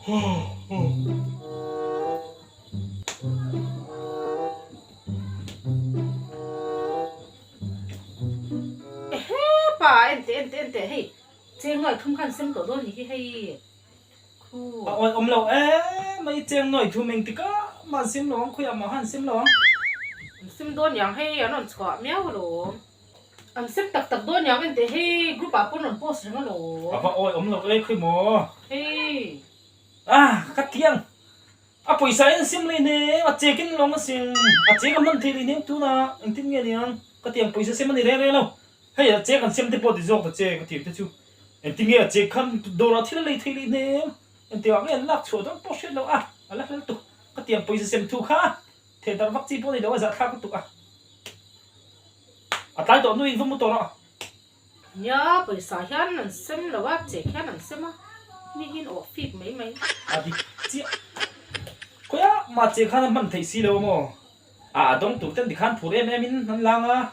Ehe pa ente ente ente hei cheng nuai thum khan sem tawh dawn ni hi hei khu. A awi awm lo em mai cheng nuai thum engtik ah mah an sem lo ang khawiah mah khan an sem lo ang. An sem dawn niang hei an rawn chhuah miau alawm. An sem tak tak dawn niang ente hei group ah pawn rawn post reng alawm. A va awi awm lo e khawi maw. Hei. Ah ka tiang A pawisa in sim leh hnem, a chek in lawng a sim, a chek a hman theih leh hnem tunah engtin nge niang ka ti ang pawisa sem a ni reng reng lo, hei a chek an sem te pawh ti zawk ta che ka ti te chu engtin nge a chek khan dawrah thil a lei theih leh hnem, engtikah nge an lak chhuah dawn pawh hriat loh a, a la hlel tuk ka ti ang pawisa sem thu kha theh darh vak chi pawh ni lo a zahthlak lutuk a, a tlai tawh hnuin va mu tawh rawh. Nia, pawisa hian an sem lo a, chek hian an sem a, mi hian awh fik mai mai. A dik chiah. Khawiah mah chek khan a hman theih si lo a maw? A a dawng tur ten tikhan phur em em in an lang a,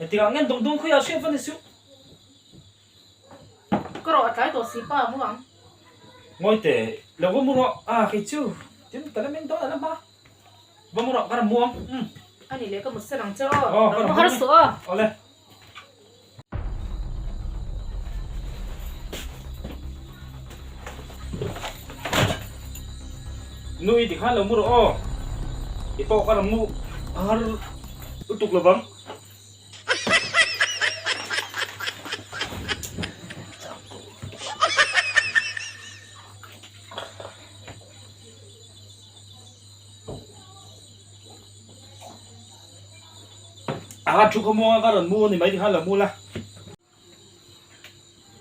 engtikah nge an dawng dawn khawiah hriat va ni suh. Ka rawh a tlai tawh si pa mu ang. Ngawi teh, lo va mu rawh. A kei chu, tin ka la meng dawn a la hma. Va mu rawh, ka rawn mu ang. Umm. A nih leh ka mut sen ang che aw. Aw, ka rawn mu har suh aw. Awle. Nu i tikhan lo mu rawh aw. I pawh ka rawn mu har lutuk lovang. A thu khaw muanga ka rawn mu a ni mai tikhan lo mu la.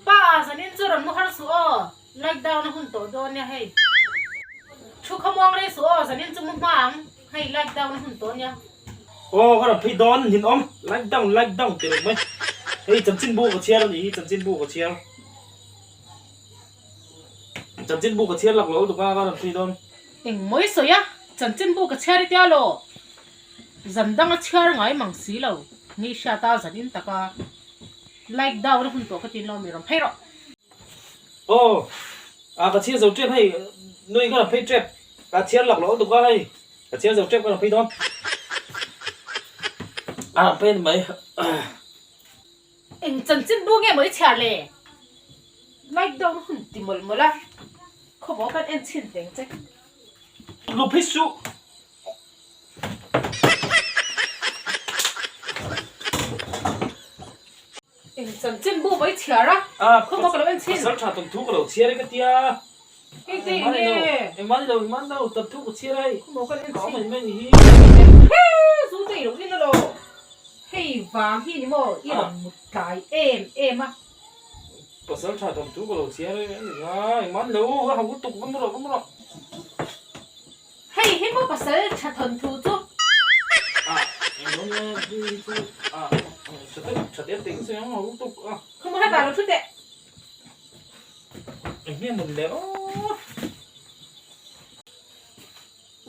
Pa zanin chu rawn mu har suh aw, like down a hun tawh dawn nia hei. Thu khaw muang rei suh aw, zanin chu mu hma ang, hei like down a hun tawh nia. Aw ka rawn phei dawn nin awm, like down like down ti reng mai. Hei chanchinbu ka chhiar a ni hi chanchinbu ka chhiar. Chanchinbu ka chhiar lak lo lutuk a, ka rawn phei dawn. Eng mawi sawi a, chanchinbu ka chhiar i tia law? Zan dang a chhiar ngai mang si lo, ni hriat a zan in tak a like down a hun tawh ka tin lo mi rawn phei rawh. Aw, a ka chhiar zo tep hei, nui ka rawn phei tep, ka chhiar lak lo lutuk a hei, ka chhiar zo tep ka rawn phei dawn. A rawn phei a ni mai. Eng chanchinbu nge maw i chhiar le? Like down hun ti mawlh mawlh a, khawmaw kan en chhin teng che. Lu phei suh. Eng chanchinbu maw i chhiar a, khawmaw ka lo en chhin. Pasal tha tawnthu ka lo chhiar e ka tia. Hei te eng nge? Engmah ni lo, engmah ni lo, tawnthu ka chhiar a hei. Khawmaw kan en chhin. Ka awm mai mai ni hi. He zu te i lo in a lo. Hei vang hi ni maw i rawn mut tlai em em a. Pasal tha tham thu ka lo chhiar e a ni kha, engmah ni lo, ka hau lutuk, va mu rawh, va mu rawh. Hei hi maw pasal tha thawn thu chu. Ah, englo nge hei hi chu, ah, tha deuh, tha deuh teh ka sawi ang, hau lutuk a. Khaw maw hetah lo thu teh. Eng nge mawn le aw.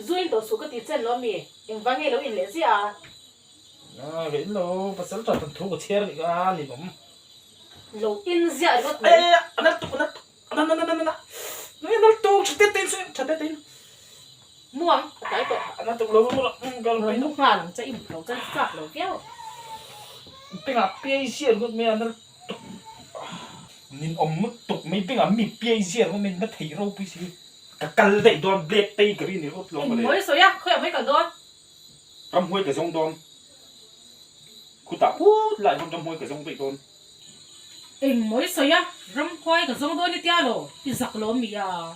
Zu in tawh suh ka ti chen lo mi, engvang nge lo in leh ziah a. A ka in lo, pasal tha than thu ka chhiar anih kha a ninawm. Lo in ziah ringawt mai. Aia a nal tuk a nal tuk a na na na na na a nal tuk tha te te in sawi tha te te in. Muang a tlai tawh. A nal tuk lo mu la ka lo Rawn mu nghal ang che i mut lo chuan chak lo viau. Bengah piai ziah ringawt mai a nal tuk. Ninawm lutuk mai bengah mi piai ziah ringawt mai na thei ropui si. Ka kal daih dawn black tiger i ni ringawt lo mawle. Eng mawi sawi a khawiah mai kal dawn. Ramhuai ka zawng dawn. Khutah phut lai hawn ramhuai ka zawng daih dawn. Eng mawi sawi a, ramhuai ka zawng dawn i tia law, i zak lo mi a?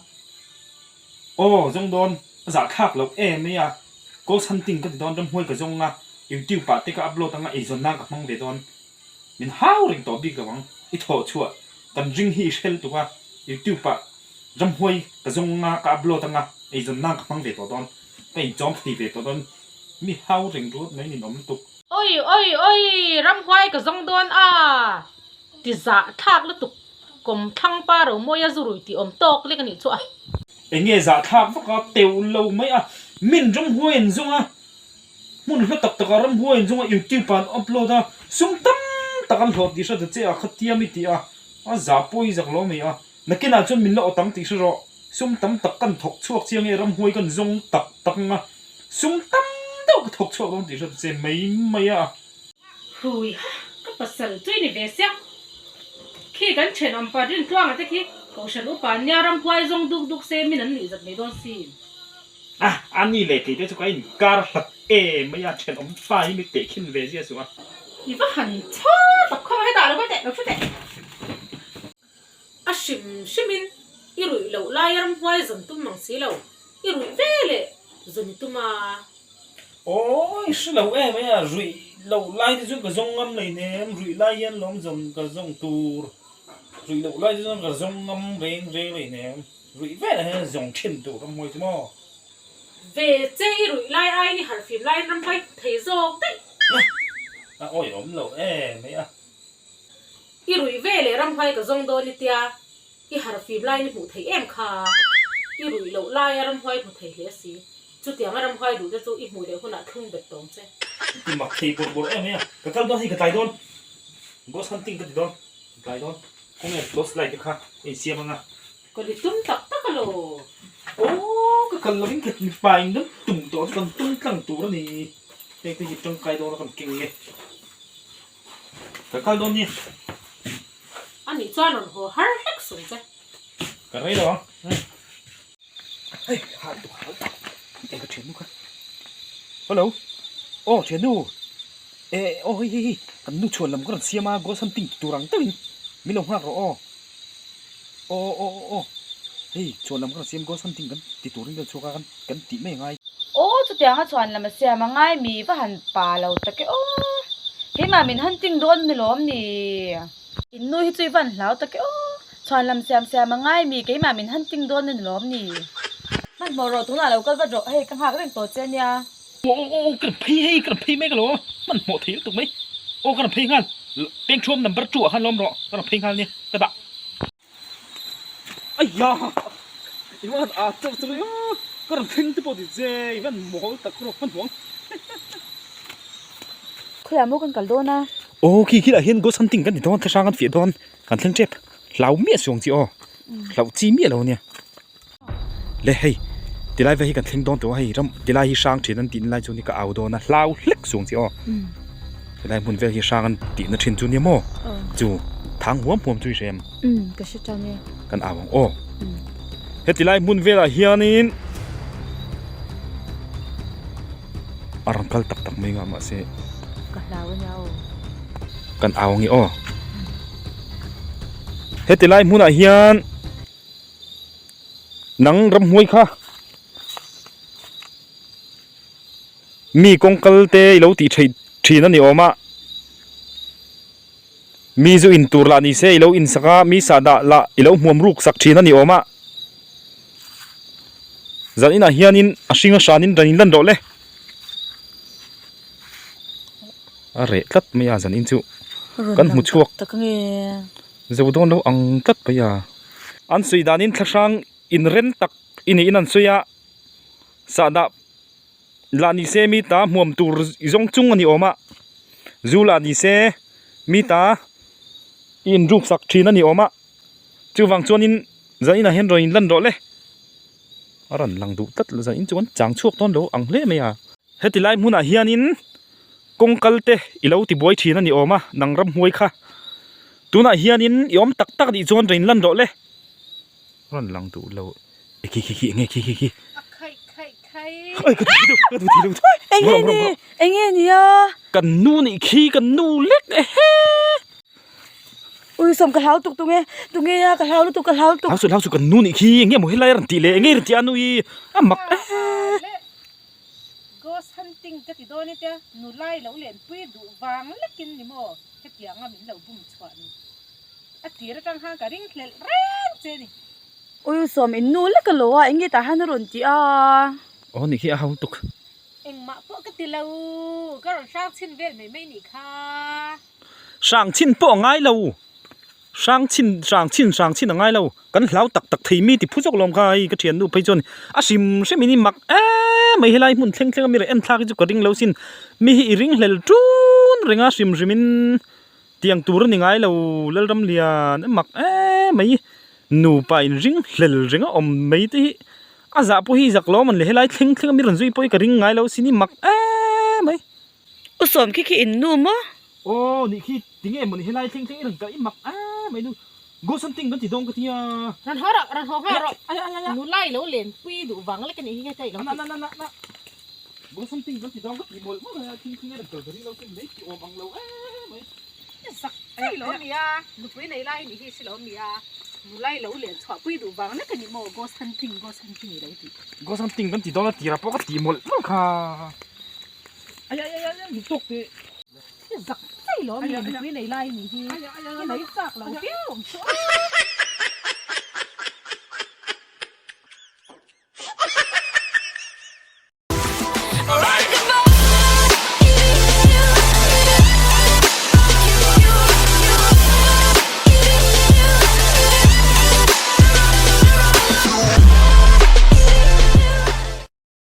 Aw, zawng dawn, a zah thlak loh em mai a, ghost hunting ka ti dawn, ramhuai ka zawng a, youtube ah te ka upload anga eizawn nan ka hmang ve dawn. Min hau reng tawh bik lo ang, i thawh chhuah kan ring hi i hrel tuk a, youtube ah ramhuai ka zawng a, ka upload anga eizawn nan ka hmang ve tawh dawn. Ka inchawm thei ve tawh dawn, mi hau reng ruat mai nin awm lutuk. Oi oi oi ramhuai ka zawng dawn a ti zah thlak lutuk kawm thlang pa ro mawi a zurui tih awm tawk lek a nih chu a. Enge zah thlak vak a teuh lo mai a, min ramhuai an zawng a, hmun hla tak tak ah ramhuai an zawng a youtube ah an upload a, sum tam tak an hlawh tih hre ta che a, khatia mi tih a, a zah pawh i zak lo mai a, nakinah chuan min la awt ang tih hre rawh. Sum tam tak kan thawk chhuak chiang e, ramhuai kan zawng tak tak ang a, sum tam deuh ka thawk chhuak dawn tih hriat che mai mai a. Hui ha, ka pasal chu i ni ve sia. Khi kan thenawm pa Rintluanga te khi Kohhran upa an nia ramhuai zawng duk duk se min an nuih zat mai dawn sin. A, a ni leh kei te chu ka inkar hlat em mai a, thenawm pa hi mi tehkhin ve zia suh a. I va han chhar tak khawm a, hetah lo kal teh, lo hre teh. A hrim hrimin i ruih loh lai ramhuai zawn tum mang si lo, i ruih ve leh zawn i tum a. Awi hre lo em e a, ruih loh lai te chuan ka zawng ngam lei nem, ruih lai hian lawm zawn ka zawng tur, ruih loh lai te chuan ka zawng ngam reng reng lei nem, ruih velah hian zawng thin tur ramhuai chu maw. Ve che i ruih lai aiin i harhfim laiin ramhuai thei zawk daih. A awi awm lo em e a. I ruih ve leh ramhuai ka zawng dawn i tia, i harhfim laiin i hmuh theih em kha? I ruih loh laia ramhuai hmu thei hle si. Chutianga ramhuai duh te chu i hmuh leh hunah thlung bet tawng che. I mak thei bawrh bawrh em mai a, ka kal dawn hei ka tlai dawn, ghost hunting ka ti dawn, ka tlai dawn, khawnge torch light te kha ka insiam anga. Ka li tum tak tak a lo. Aw ka kal lovin ka mipa in kan tum tawh chu kan tum tlang tur a ni, heng te hi tangkai dawn a kan keng nge. Ka kal dawn nia. A nih chuan rawn haw har hlek sung che. Ka rei lo ang. Hei hal tuk hal tuk. E ka thiannu kha. Hello. Aw thiannu. E aw hei hei hei kan nu chhuan lam ka rawn siam a ghost hunting ti tur ang deuhin min lo nghak rawh aw. Aw aw aw aw hei chhuan lam ka rawn siam ghost hunting kan ti turin ka chhuak a kan tih mai angai. Aw chutianga chhuan lam a siam angai mi va han pa lo tak e aw. Keimah min hunting dawn ni lawm ni. In nu hi chu i van hlau tak e aw. Chhuan lam siam siam angai mi keimah min hunting dawn ni lawm ni. Hmanhmawh rawh tunah lo kal vat rawh hei ka nghak reng tawh che nia. Aw aw aw ka rawn phei hei ka rawn phei mek alawm hmanhmawh thei lutuk mai aw ka rawn phei nghal pengthuam number two ah khan lawm rawh ka rawn phei nghal nia ka dah. Aiya i van a chauh chauh a ka rawn thleng te pawh ti che i van mawl tak rawk hmanhmawh ang. Khawiah maw kan kal dawn a? Aw khi khi lah hian ghost hunting kan ti dawn thlahrang kan fiah dawn kan thleng tep hlau miah suang chi aw hlauh chi miah lo ania. Le hei tilai vel hi kan thleng dawn tawh a hei ram tilai hi hrang thin an tihna lai chu ni ka au dawn a hlau hlek suang chi aw tilai hmun vel hi hrang an tihna thin chu nia maw chu thang huam huam chu i hre em ka hre tan e kan au ang aw heti lai hmun velah hianin a rawn kal tak tak mai nga mahse ka hlau ania aw kan au ang e aw heti lai hmunah hian. Nang ramhnuai kha mi kawng kal te i lo tih theih thin a ni awm a, mi zu in tur lah ni se i lo in sak a, mi sahdah lah i lo hmuam ruk sak thin a ni awm a, zan inah hianin a hring a hranin ran in lan rawh le. A reh tlat mai a zan in chu kan hmu chhuak. Zo dawn lo ang tlat mai a. An sawi danin thlahrang inren tak i niin an sawi a, sahdah lah ni se mi ta hmuam tur i zawng chung a ni awm a, zu lah ni se mi ta i inruk sak thin a ni awm a, chuvang chuanin zan inah hian rawn inlan rawh le. A rawn lang duh tlat lo zan in chu an chang chhuak dawn lo ang hle mai a. Heti lai hmunah hianin. Kawng kal te i lo ti buai thin a ni awm a, nang ramhnuai kha. Tunah hianin i awm tak tak nih chuan rain lan rawh le. Rawn lang duh lo e khi khi khi enge khi khi khi. A khaih khaih khaih. Ai ka duh thei lo ka duh thei lo. Enge ni enge ni a. Kan nu nih khi kan nu lek e he. Ui sawm ka hlau tuk tunge tunge a ka hlau lutuk ka hlau lutuk. Hlau suh hlau suh kan nu nih khi enge maw helai a rawn tih le enge rawn tih a nu i a mak e he. Ghost hunting ka ti dawn e tia nulai lo lenpui duh vang lekin ni maw hetianga min lo bum chhuah ni. A tir atang khan ka ring hlelh reng che ni. Ui sawm in nu lek alo a enge tah hian a rawn ti a. Aw nih khi a hau tuk. Engmah pawh ka ti lo ka rawn hrang chhin vel mai mai nih kha. Hrang chhin pawh a ngai lo. Hrang chhin hrang chhin hrang chhin a ngai lo. Kan hlau tak tak thei mi ti phu zawk lawm kha hei ka thiannu phei chuan a hrim hrim in i mak em mai helai hmun thleng thleng a mi reh en thlak hi chu ka ring lo sin. Mi hi i ring hlel tun reng a hrim hrim in tiang tur a ni ngai lo Lalramlian a mak em mai. Nupa in ring hlel reng a awm mai te hi a zah pawh hi zak lo a mawn le helai thleng thleng a mi rawn zui pawh hi ka ring ngai lo sin i mak em mai. U sawm khi khi in nu maw? Aw nih khi tinge maw ni helai thleng thleng i rawn kalh i mak em mai nu go something kan ti dawn ka tia. Rawn haw rawh rawn haw nghal rawh nula i lo len pui duh vang lek a nih hi heta i lo ti. Na na na na go something kan ti dawn ka ti mawlh mawlh mai a thleng thleng i rawn kal ka ring lo sin mai ti awm ang lo em mai. Zak thei lo ania, nupui nei lai nih hi si lo ania, nula i lo len chhuah pui duh vang lek a ni maw, ghost hunting, ghost hunting i lo tih. Ghost hunting kan ti dawn a tirah pawh ka ti mawlh mawlh kha. Ai ai ai ai min tawk teh. Zak thei lo ania, nupui nei lai nih hi, i nei chak lo viau ang chu a.